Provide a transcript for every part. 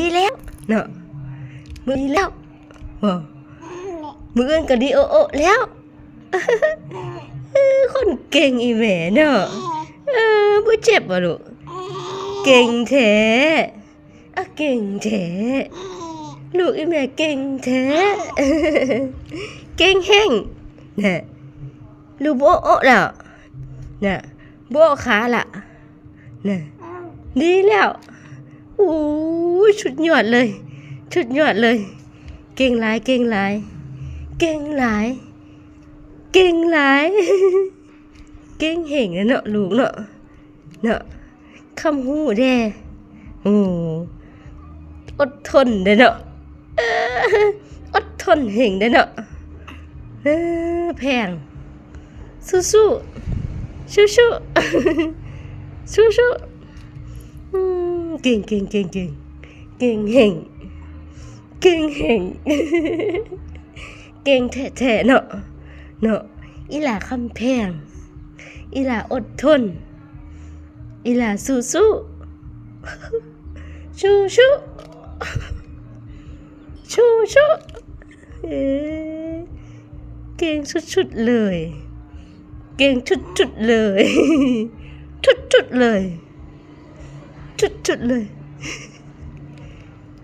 ດີແລ້ວເນາະ ມື້ນີ້ແລ້ວ ບໍ່ ມື້ອື່ນກໍດີໂອະໆແລ້ວ. ເອີ ຄົນເກັ່ງອີ່ແມ່ເນາະ. ເອີ ບໍ່ເຈັບບໍ່ລູກ? ເກັ່ງແທ້ ອາ ເກັ່ງແທ້ ລູກອີ່ແມ່ເກັ່ງແທ້ ເກັ່ງແຮງນະ. ລູກບໍ່ໂອະແລ້ວນະ ບໍ່ໂອະຂາລະນະ. ດີແລ້ວ. ໂອ້ຍ ສຸດຍອດເລີຍ ສຸດຍອດເລີຍ. ເກັ່ງຫຼາຍ ເກັ່ງຫຼາຍ ເກັ່ງຫຼາຍ ເກັ່ງຫຼາຍ ເກັ່ງແຮງເນາະລູກເນາະ ເນາະ. ຄຳຮູ້ແດ່ ໂອ້ ອົດທົນເດ້ເນາະ ເອີ ອົດທົນແຮງເດ້ເນາະ. ເອີ ແພງ ສູ້ໆ ສູ້ໆ ສູ້ໆ. ອືມ ເກັ່ງ ເກັ່ງ ເກັ່ງ ເກັ່ງ ເກັ່ງແຮງ ເກັ່ງແຮງ ເກັ່ງແທ້ໆເນາະ ເນາະ. ອີ່ຫຼ້າຄຳແພງ ອີ່ຫຼ້າອົດທົນ ອີ່ຫຼ້າສູ້ໆ ສູ້ໆ ສູ້ໆ. ເອີ ເກັ່ງສຸດໆເລີຍ ເກັ່ງສຸດໆເລີຍ ສຸດໆເລີຍ ສຸດໆເລີຍ.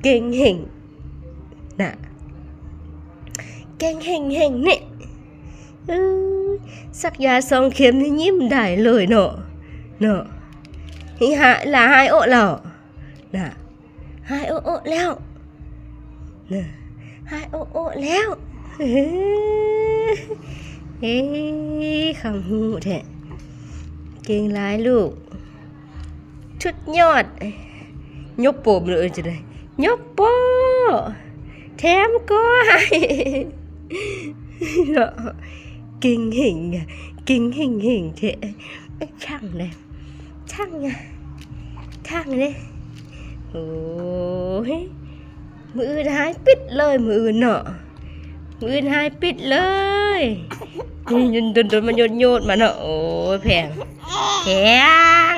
ເກັ່ງແຮງນະ ເກັ່ງແຮງໆນີ້. ເອີ ສັກຢາສອງເຂັມນີ້ຍິ້ມໄດ້ເລີຍເນາະ ເນາະ. ຫາຍ ລະຫາຍໂອະແລ້ວນະ ຫາຍໂອະໆແລ້ວນະ ຫາຍໂອະໆແລ້ວ. ເອີ ເອີ ຄຳຮູ້ແທ້ ເກັ່ງຫຼາຍລູກ ສຸດຍອດ. ຍົກໂປ້ມເລີຍ ເອີ້ນຈັ່ງໃດ ຍົກໂປ້ ແຖມກ້ອຍເນາະ. ເກັ່ງແຮງ ເກັ່ງແຮງໆແທ້ ຊ່າງແດ່ ຊ່າງ ຊ່າງເດ້. ໂອ້ຍ ມື້ອື່ນຫາຍປິດເລີຍ ມື້ອື່ນເນາະ ມື້ອື່ນຫາຍປິດເລີຍ. ດົນໆ ມັນໂຍດໆມາເນາະ. ໂອ້ຍ ແພງ ແພງ.